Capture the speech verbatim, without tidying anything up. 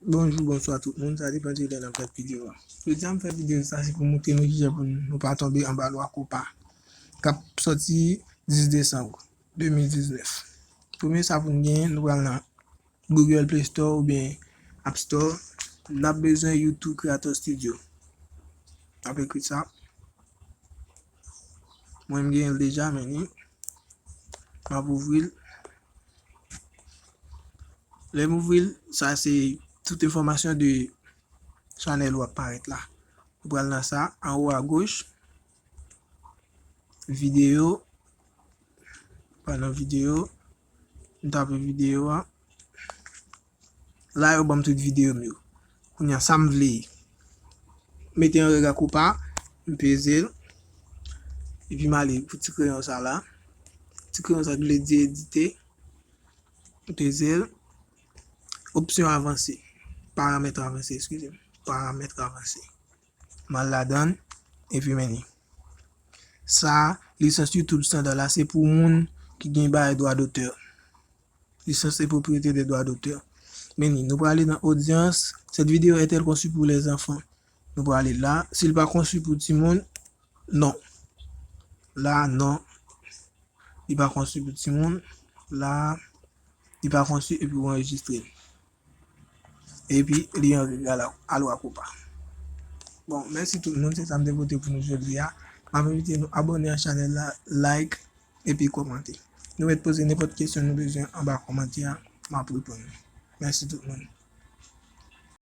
Bonjou, bonswa tout moun, sa depann de lè n ap fè videyo a. Jodi a m fè videyo sa se pou montre nou kijan pou nou pa tonbe anba lwa kopa k ap sòti dis desanm de mil diznèf. Premye sa pou n genyen, nou pral nan Google Play Store oubyen App Store, n ap bezwen YouTube Creator Studio. N ap ekri sa. Mwen m genyen l deja, men ni. M ap ouvri l. Lè m ouvri l, sa se tout enfòmasyon de chanèl ou ap parèt la. Ou pral nan sa, anwo agoch, videyo, pral nan videyo, m tape videyo a. La yo ban m tout videyo m yo. Kounye a, sa m vle mete an règ ak ou pa, m peze l. Epi m ale pou ti kreyon sa la. Ti kreyon sa ki vle di edite. M peze l. Opsyon avanse. Paramèt avanse, eskize m. Paramèt avanse. M al ladan l. Epi men ni. Sa, lisans YouTube standard la, se pou moun ki gen bagay dwa dotè. Licence et propriété des droits d'auteur. Men ni, nou prale nan audience. Cette vidéo est-elle conçue pour les enfants? Nou prale la. Si l pa konstwi pou timoun, non. La, non. Li pa konstwi pou timoun. La, li pa konstwi epi ou anrejistre l. Epi li an règ a lwa kopa. Bon, mèsi tout moun, se sa m te pote pou nou jodi a. M ap envite nou abòne a chanèl la, like, epi kòmante. Nou mèt poze nenpòt kesyon nou bezwen anba kòmantè a, m ap reponn nou. Mèsi tout moun.